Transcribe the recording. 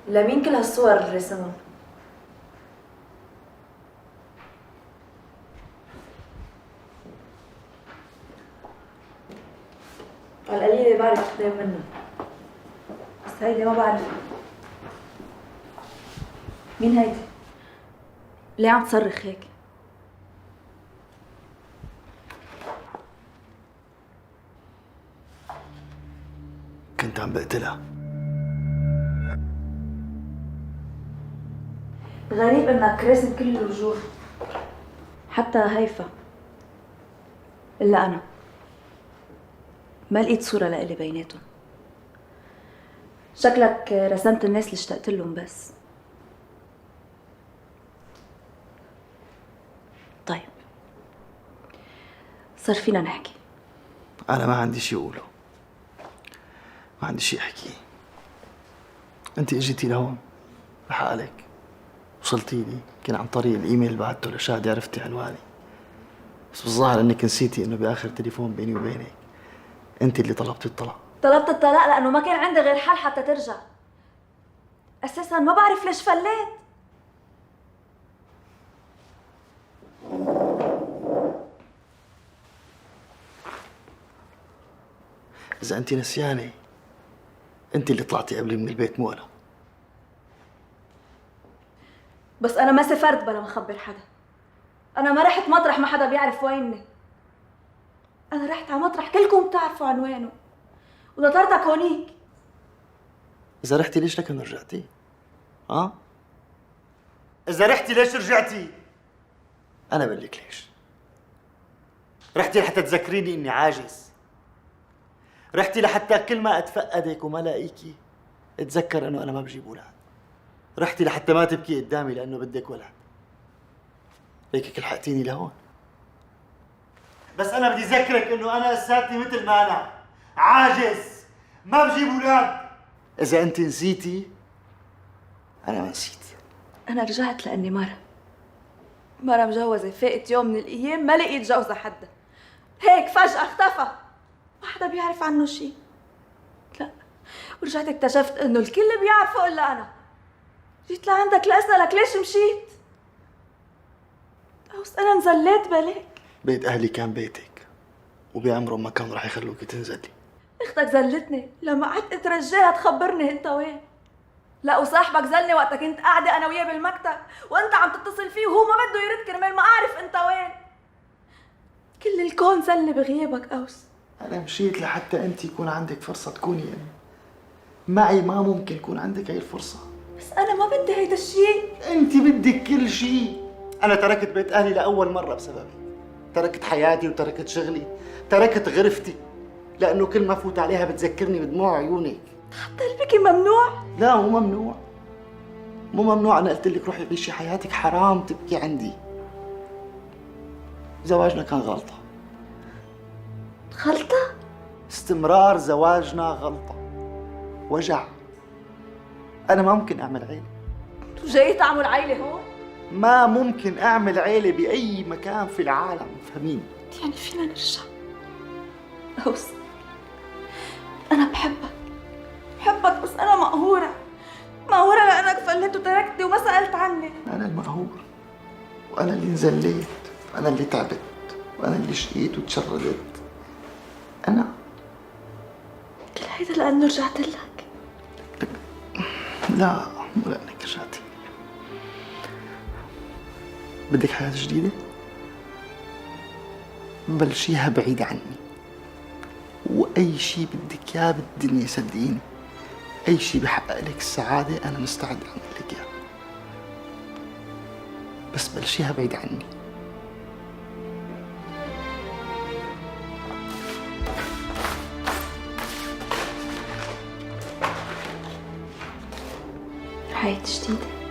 لمين كل هالصور اللي رسمهم؟ على القليلة بعرف اثنين منهم، بس هيدي ما بعرفها. مين هيدي؟ ليه عم تصرخ هيك؟ كنت عم بقتلها. غريب انك راسم كل الوجوه، حتى هيفا، الا انا ما لقيت صورة لإلي بيناتهم. شكلك رسمت الناس اللي اشتقت لهم بس. طيب صار فينا نحكي. أنا ما عندي شيء أقوله، ما عندي شيء أحكيه. أنت إجيتي لهون لحالك، وصلتي لي يمكن عن طريق الإيميل اللي بعته لشادي، عرفتي عنواني، بس بالظاهر إنك نسيتي إنه بآخر تليفون بيني وبينك أنت اللي طلبتي الطلاق. طلبت الطلاق لأنه ما كان عندي غير حل حتى ترجع. أساساً ما بعرف ليش فليت. إذا أنت نسيانة، أنت اللي طلعتي قبلي من البيت مو أنا. بس أنا ما سافرت بلا ما أخبر حدا. أنا ما رحت مطرح ما حدا بيعرف ويني. أنا رحت على مطرح كلكم بتعرفوا عنوانه، ونطرتك هونيك. إذا رحتي ليش لكن رجعتي؟ ها؟ إذا رحتي ليش رجعتي؟ أنا بقول لك ليش. رحتي لحتى تذكريني إني عاجز. رحتي لحتى كل ما أتفقدك وما لاقيكي أتذكر إنه أنا ما بجيب أولاد. رحتي لحتى ما تبكي قدامي لأنه بدك ولد. هيك لحقتيني لهون. بس أنا بدي أذكرك إنه أنا لساتني مثل ما أنا، عاجز، ما بجيب أولاد. إذا أنت نسيتي أنا ما نسيت. أنا رجعت لأني مرة مجوزة، فاقت يوم من الأيام ما لقيت جوزها حدا، هيك فجأة اختفى، ما حدا بيعرف عنه شيء. لا، ورجعت اكتشفت إنه الكل بيعرفه إلا أنا. جيت لعندك لأسألك ليش مشيت. أوس أنا نزلت بلاك. بيت أهلي كان بيتك، وبعمرهم ما كانوا رح يخلوك تنزلي. أختك زلتني لما قعدت أترجاها تخبرني أنت وين. لا وصاحبك زلني وقتها كنت قاعدة أنا وياه بالمكتب وأنت عم تتصل فيه وهو ما بده يرد كرمال ما أعرف أنت وين. كل الكون زلني بغيابك أوس. أنا مشيت لحتى أنت يكون عندك فرصة تكوني أم. معي ما ممكن يكون عندك هي الفرصة. بس أنا ما بدي هيدا الشيء. أنت بدك كل شيء. أنا تركت بيت أهلي لأول مرة بسببك. تركت حياتي وتركت شغلي، تركت غرفتي، لأنه كل ما فوت عليها بتذكرني بدموع عيونك. حتى البكي ممنوع؟ لا مو ممنوع، مو ممنوع. أنا قلت لك روحي عيشي حياتك، حرام تبكي عندي. زواجنا كان غلطة. غلطة؟ استمرار زواجنا غلطة، وجع. أنا ما ممكن أعمل عيلة. جاي تعمل عيلة هون؟ ما ممكن أعمل عيلة بأي مكان في العالم، فهميني؟ يعني فينا نرجع. أوس أنا بحبك، بحبك، بس أنا مقهورة، مقهورة لأنك فلت وتركتني وما سألت عني. أنا المقهور، وأنا اللي انزليت، وأنا اللي تعبت، وأنا اللي شقيت وتشردت. أنا كل هيدا لأنه رجعت لك. لا مو لأنك رجعتي. بدك حياة جديدة؟ بلشيها بعيد عني، وأي شيء بدك إياه بالدنيا صدقيني، أي شيء بحقق لك السعادة أنا مستعد أعمل لك إياه، بس بلشيها بعيد عني. حياة جديدة.